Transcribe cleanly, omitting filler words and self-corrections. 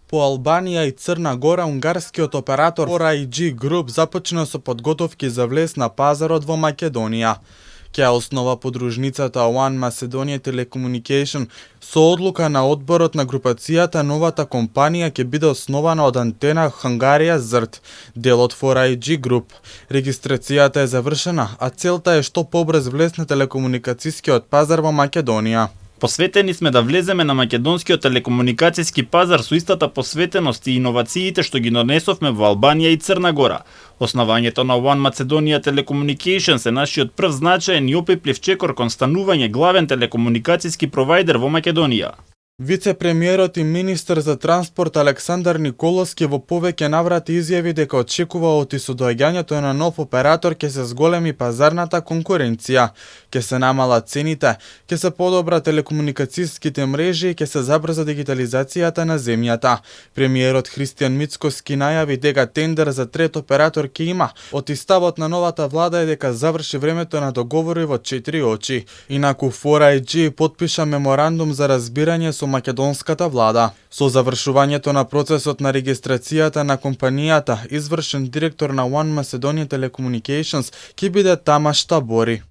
По Албанија и Црна Гора, унгарскиот оператор 4iG Group започна со подготовки за влез на пазарот во Македонија. Ќе основа подружницата One Macedonia Telecommunication. Со одлука на одборот на групацијата, новата компанија ќе биде основана од Антена Хангарија ЗРТ, дел од 4iG Group. Регистрацијата е завршена, а целта е што побрз влез на телекомуникацијскиот пазар во Македонија. Посветени сме да влеземе на македонскиот телекомуникацијски пазар со истата посветеност и иновациите што ги донесовме во Албанија и Црна Гора. Основањето на One Macedonia Telecommunications е нашиот прв значаен и опиплив чекор кон станување главен телекомуникацијски провајдер во Македонија. Вице-премиерот и министер за транспорт Александар Николовски во повеќе наврати изјави дека очекува од соодоаѓањето на нов оператор ќе се зголеми пазарната конкуренција, ќе се намалат цените, ќе се подобра телекомуникацијските мрежи и ќе се забрза дигитализацијата на земјата. Премиерот Христијан Мицкоски најави дека тендер за трет оператор ќе има. Од ставот на новата влада е дека заврши времето на договори во 4 очи. Инаку 4iG потпиша меморандум за разбирање со македонската влада. Со завршувањето на процесот на регистрацијата на компанијата, извршен директор на One Macedonia Telecommunications ќе биде Тамаш Табори.